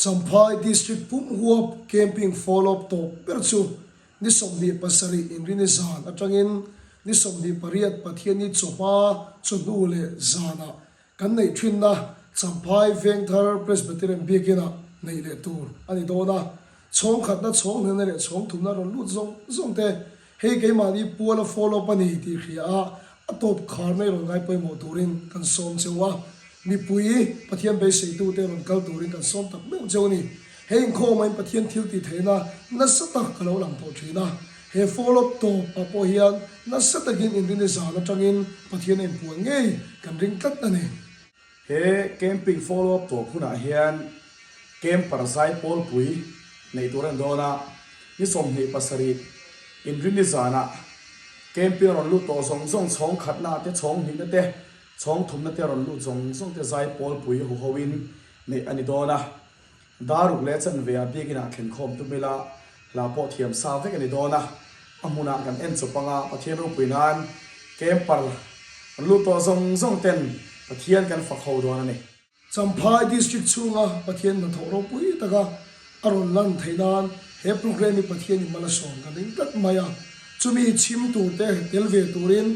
Champhai District pum huap camping follow-up tawp ber chu ni 27 Inrini zan atangin ni 28 Pathianni chawhma chawhnu leh zanah Kan neih thinna Champhai Vengthar Presbyterian Biakinah neih leh tur a ni dawn a, chhawng khatna, chhawng hnenna leh chhawng thumna rawn lut zawng zawng te hei keimahni puala follow up a ni tih hria a, a tawp kharna i rawn ngai pawimawh turin kan sawm cheu a, mipui Pathian beiseitute rawn kal turin kan sawm tak meuh cheu a ni. Hei inkhawmain Pathian thil tih theihna nasa tak ka lo lang tawh thin a, He follow up tawp ah pawh hian nasa takin Inrini zan atangin Pathian a inpuan ngei kan ring tlat a ni. He camping follow up tawp hunah hian camper zai pawlpui neih tur a ni dawn a, ni 27 Inrini zanah camping a rawn lut tawh zawng zawng chhawng khatna te, chhawng hnihna te, chhawng thumna te a rawn lut zawng zawng te zai pawlpui huhoin neih a ni dawn a. Daruk leh chanve ah biakin ah thlen khawm tum ila, hla pawh thiam sa vek a ni dawn a, a hmunah kan en chawp anga Pathian ropui nan camper an lut tawh zawng zawng ten Pathian kan fak ho dawn a ni. Champhai District chhunga Pathian hnathawh ropui taka a rawn lan theih nan he programme hi Pathian in mal a sawm kan ring tlat mai a, chumi chhim tur te tel ve turin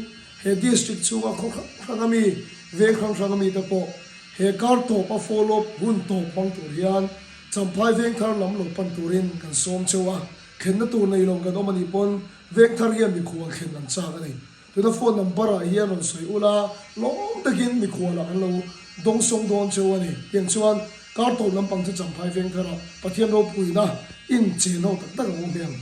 he District chhunga khaw hrang hrang ami, veng hrang hrang ami te pawh He kar tawp a follow up hun tawp hmang tur hian Champhai Vengthar lam lo pan turin kan sawm cheu a, thlenna tur nei lo kan awm a nih pawn Vengthar hian mikhual thlen an chak a ni. Tuna phone number ah hian rawn sawi ula lawm takin mikhual ah kan lo dawngsawng dawn cheu a ni. Tiang chuan kar tawp lampang chu Champhai Vengthar ah Pathian ropuina in chen ho tak tak ang u hmel.